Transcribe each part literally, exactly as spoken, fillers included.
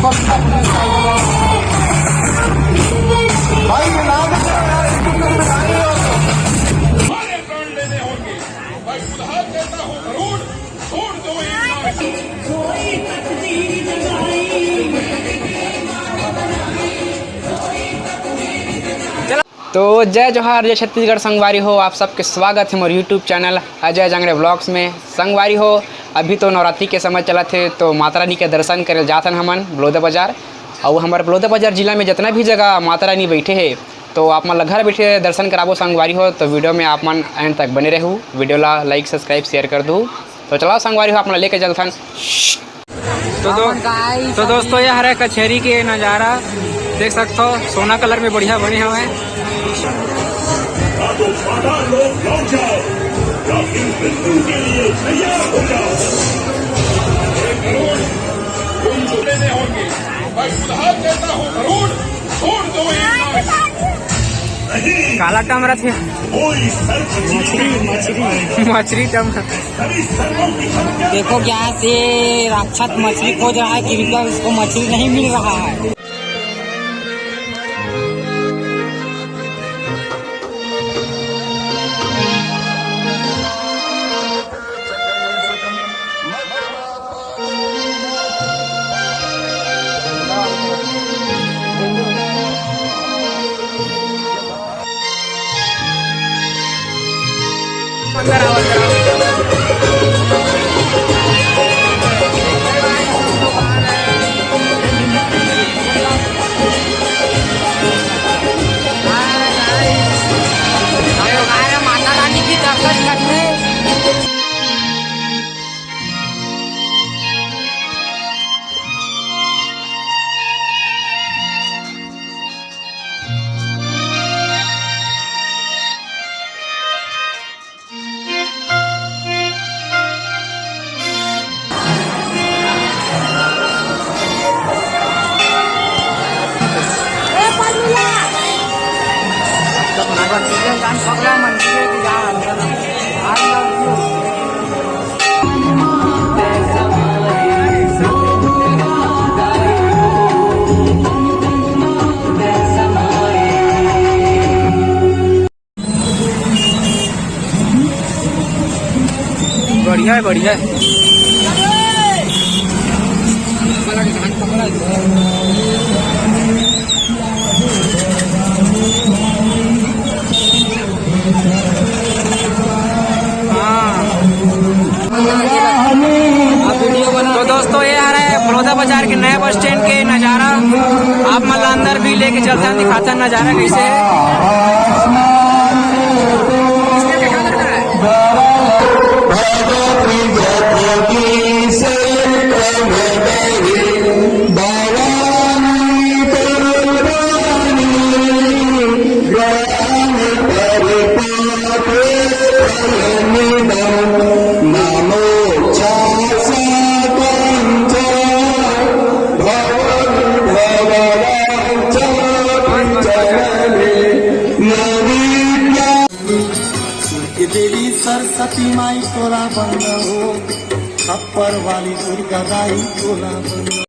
भाई, ये नाम क्या है? इसको तुम बताइए। हमारे प्राण लेने होंगे। मैं खुद हाथ देता हूँ, करोड़ छोड़ दो ये नाम। तो जय जोहार, जय छत्तीसगढ़ संगवारी हो, आप सबके स्वागत है मोर YouTube channel Ajay Jangde vlogs में। संगवारी हो, अभी तो नवरात्रि के समय चलत हे, तो माता रानी के दर्शन करे जाथन हमन बलौदा बाजार। अउ हमर बलौदा बाजार जिला में जितना भी जगह माता रानी बैठे हे, तो आप मन ला घर बैठे दर्शन कराबो संगवारी हो। तो वीडियो में आप मन एंड तक बने रहू, वीडियो ला लाइक, सब्सक्राइब, शेयर कर दू। तो चलाओ संगवारी हो, आप मन ला लेके चलथन। तो दो, तो दोस्तों, ये हरे कचहरी के नज़ारा देख सकथो, सोना कलर में बढ़िया बने हवय। काला टमरा थे। मछली, मछली। मछली टमरा। देखो, यहाँ से राक्षस मछली खोज रहा है, कृपया उसको मछली नहीं मिल रहा है। माता रानी की दर्शन करने। बढ़िया है, बढ़िया है। हाँ। तो दोस्तों, ये आ रहा है बलौदा बाजार के नए बस स्टैंड के नज़ारा। आप मन ला अंदर भी लेके चलथन, दिखाथन नज़ारा कैसे है। देवी सरस्वती माई तोला बंद हो, खप्पर वाली दुर्गा दाई तोला बंद।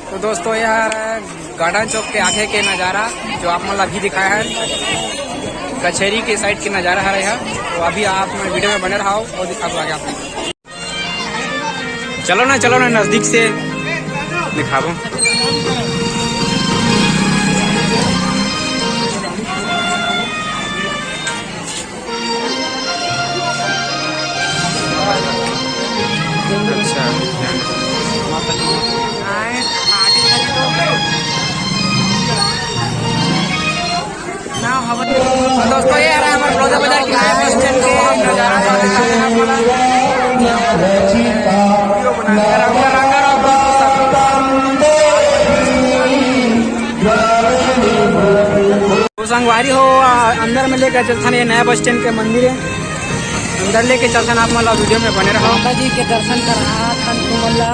तो दोस्तों, ये हर गार्डन चौक के आगे के नज़ारा, जो आप मन ला अभी दिखाया है, कचहरी के साइड के नज़ारा हरे है। तो अभी आप वीडियो में बने रहो और दिखा दो आगे आप। चलो ना, चलो ना, नज़दीक से दिखाबो। अच्छा। तो दोस्तों, ये रहा हमारे बलौदा बाजार के नए बस स्टैंड के नजारा जो दिखा रहे हैं आप लोग। वीडियो बना के रंगा रंगा रंगा। तो संगवारी हो, आ, अंदर में लेके चलथन, ये नया बस स्टैंड के मंदिर है, अंदर लेके चलथन, आप मन ला वीडियो में बने रहो। माता जी के दर्शन करा थन तुमन ला।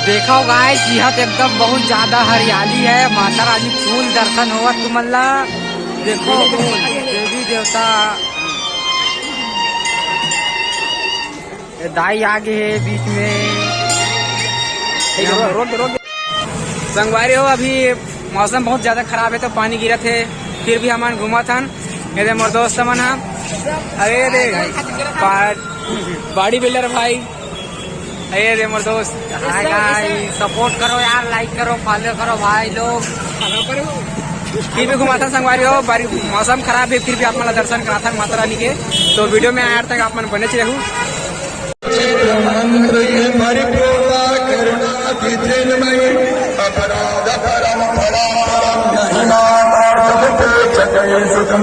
देखो गाइस, यहाँ पे एकदम बहुत ज्यादा हरियाली है। माता रानी फुल दर्शन होवत तुमन ला। देखो, देवी देवता, ये दाई आगे है बीच में। रोक दे, रोक दे। संगवारी हो, अभी मौसम बहुत ज्यादा खराब है, तो पानी गिरत है, फिर भी हमन घूमत हन। ये दे मोर दोस्त मन ह, अरे ये दे बॉडी बिल्डर भाई, अरे ये दे मोर दोस्त। हाय गाइस, सपोर्ट करो यार, लाइक करो, फॉलो करो भाई लोग। फिर भी घुमाथन संगवारी हो, बारी मौसम खराब है, फिर भी आप मन ला दर्शन कराथन माता रानी के। तो वीडियो में आखिर तक आप मन बने रहू। मंत्र ये परिपूर्णा करुणा की चिन्मयी, अपराध परम फला परम नहीं माता सबके चकय सुतम।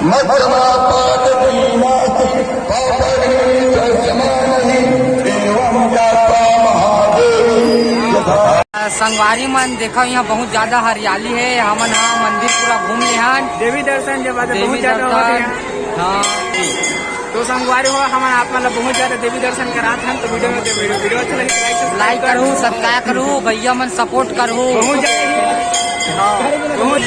मत माता दीनाति पापनी तस्मा नहीं, एवं जाता महादेवी यथा। संगवारी मन देखो, यहाँ बहुत ज्यादा हरियाली है। हमन हा मंदिर पूरा घूम ले हन। देवी दर्शन जब आते देवी बहुत ज्यादा दर्शन। होते हैं। हाँ। तो संगवारी हो, हमन आप मन ला बहुत ज्यादा देवी दर्शन करात हन, तो वीडियो में, वीडियो, वीडियो अच्छा लगे तो लाइक, सब्सक्राइब लाइक करू, सब्सक्राइब करू, भैया मन सपोर्ट करू। बहुत ज्यादा, हाँ, बहुत।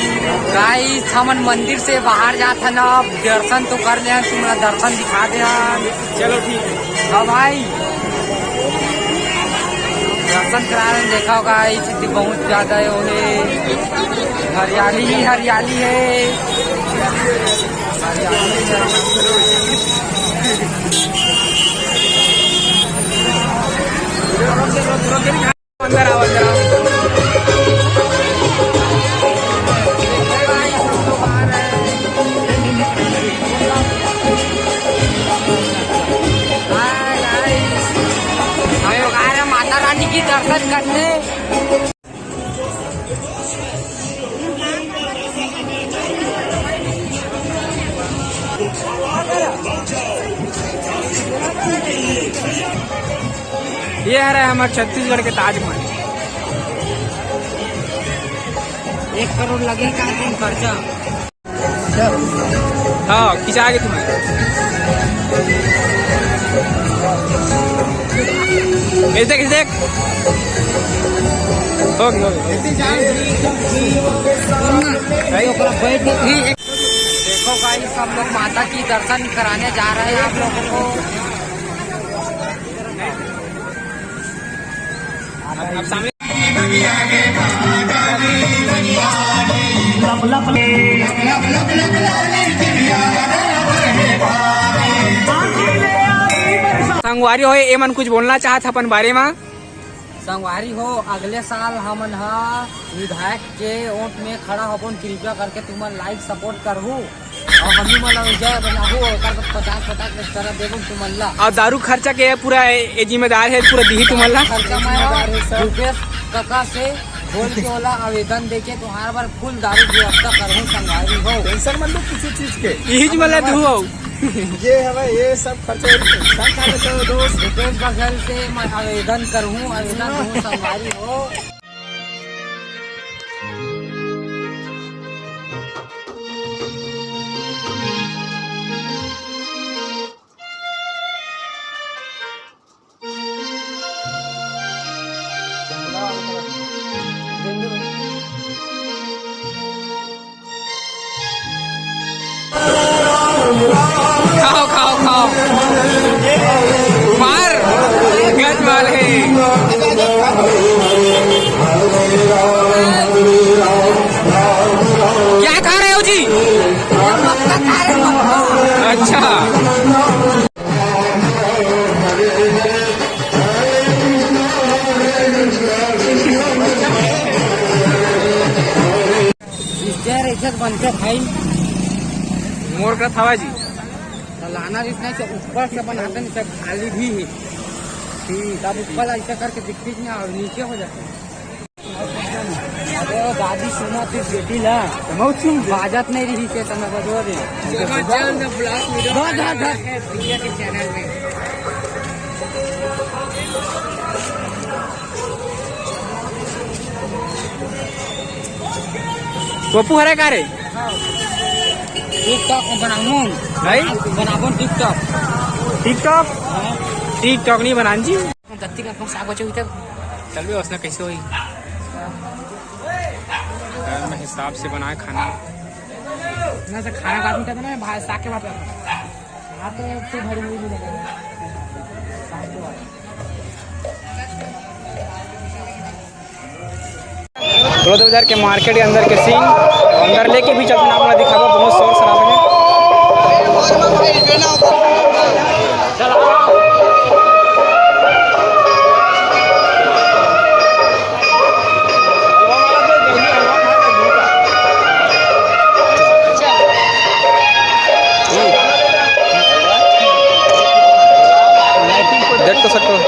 गाइस, हमन मंदिर से बाहर जात हन, अब दर्शन तो कर ले हन, तुमन ला दर्शन दिखा दे हन। चलो ठीक है। हाँ भाई, दर्शन करा रहे हैं, देखा होगा, ये चीज बहुत ज्यादा है, वो है, हरियाली ही हरियाली है। अंदर आओ, अंदर आओ। हाय गाइस, हम लोग आ रहे हैं माता रानी की दर्शन करने। ये हरे हमर छत्तीसगढ़ के ताजमहल। एक करोड़ लगे का तुम खर्चा? हाँ, खिंचा के तुम्हें। ये देख, ये देख। हो गया, हो गया। देखो गाइस, हम लोग माता की दर्शन कराने जा रहे हैं आप लोगों को। अब, अब सामने संगवारी हो, एमन कुछ बोलना चाहत अपन बारे मा। संगवारी हो, अगले साल हमन ह विधायक के ओट में खड़ा होबोन, कृपया करके तुमन लाइक सपोर्ट करहू। अउ हमी मन ला विजय बनाहू, ओकर बर पचास पचास के तरह देबो तुमन ला। अउ दारू खर्चा के पूरा ए, ए जिम्मेदार है, पूरा दिही तुमन ला। खर्चा मैं भूपेश कका से बोल के ओला आवेदन देके तुम्हार बर फुल दारू व्यवस्था करहूँ संगवारी हो। टेंशन मत लो किसी चीज के। इही ज मन ला दुहू। ये हवे, ये सब खर्चा संग खा लेते हो दोस्त। भूपेश बघेल से मैं आवेदन करहूँ, आवेदन दूँ संगवारी हो। खाओ, खाओ, खाओ। मार, गज मार है। करत हवा जी। तो लाना जितना से ऊपर से बनाते नहीं, सब खाली भी है। ठीक, अब ऊपर ऐसा करके दिखती नहीं और नीचे हो जाते हैं। अरे वो दादी सुना तू बेटी ला, तो मैं सुन बाजत नहीं रही के समय बजो रे। जगह जल्द ब्लॉक वीडियो धर, धर, धर। है भैया के चैनल में। पप्पू हरे का रे? TikTok में बनाऊं। भाई? बनाबो TikTok। TikTok? हाँ। TikTok नहीं बनान जी। गत्ती का कौन साग बचे हुई तक? चल बे, उसने कैसे हुई? घर में हिसाब से बनाए खाना। ना से खाना बात नहीं करता ना, भाई साग के बात करता। हाँ, तो एक से भरी हुई मिलेगा। साग के बात। बलौदा बाजार के मार्केट के अंदर के सीन, अंदर लेके भी चलते हैं, आप लोग दिखाबो, बहुत शोर शराबा है। देख तो सकते हो।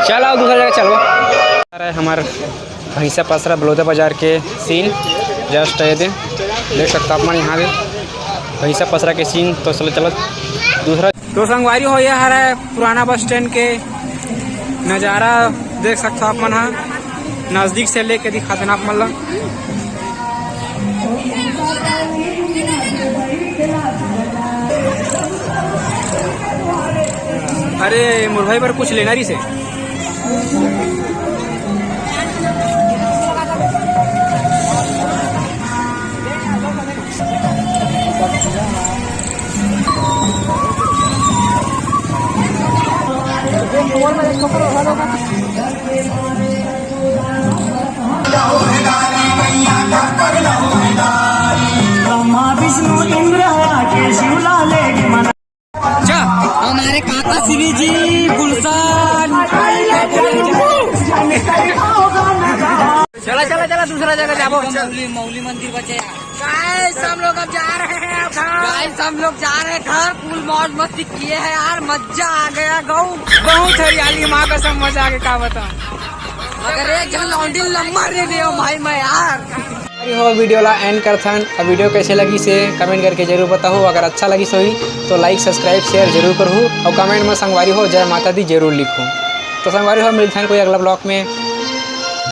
चल आओ, दूसरा जगह चलबो। आ रहा है हमार भैंसा पसरा बलौदा बाजार के सीन, जस्ट ये दे देख सकते हो आप मन यहाँ दे भैंसा पसरा के सीन। तो चलो, चलो दूसरा। तो संगवारी हो, ये हरा है पुराना बस स्टैंड के नज़ारा, देख सकते हो आप मन हा, नज़दीक से लेके दिखा देना आप मन ला। अरे मोर भाई बर कुछ लेना रही से। ब्रह्मा विष्णु इंद्र के शिवला लेके मना। अच्छा, हमारे काका श्री जी गुलशन। चला, चला, चला, दूसरा जगह जाबो। मौली, मौली मंदिर बचे यार। गाइस, हम लोग अब जा रहे हैं घर। गाइस, हम लोग जा रहे हैं घर। फुल मौज मस्ती किए हैं यार, मजा आ गया गौ। बहुत हरियाली, माँ कसम, मजा आ गया, का बताऊं। अगर एक जन लौंडी लम्बर नहीं दियो भाई मैं यार। संगवारी हो, वीडियो ला एंड करथन। अब वीडियो कैसे लगी से कमेंट करके जरूर बताओ। अगर अच्छा लगी सोई तो लाइक, सब्सक्राइब, शेयर जरूर करहू और कमेंट में संगवारी हो जय माता दी जरूर लिखू। तो संगवारी हो, मिलथन कोई अगला ब्लॉग में।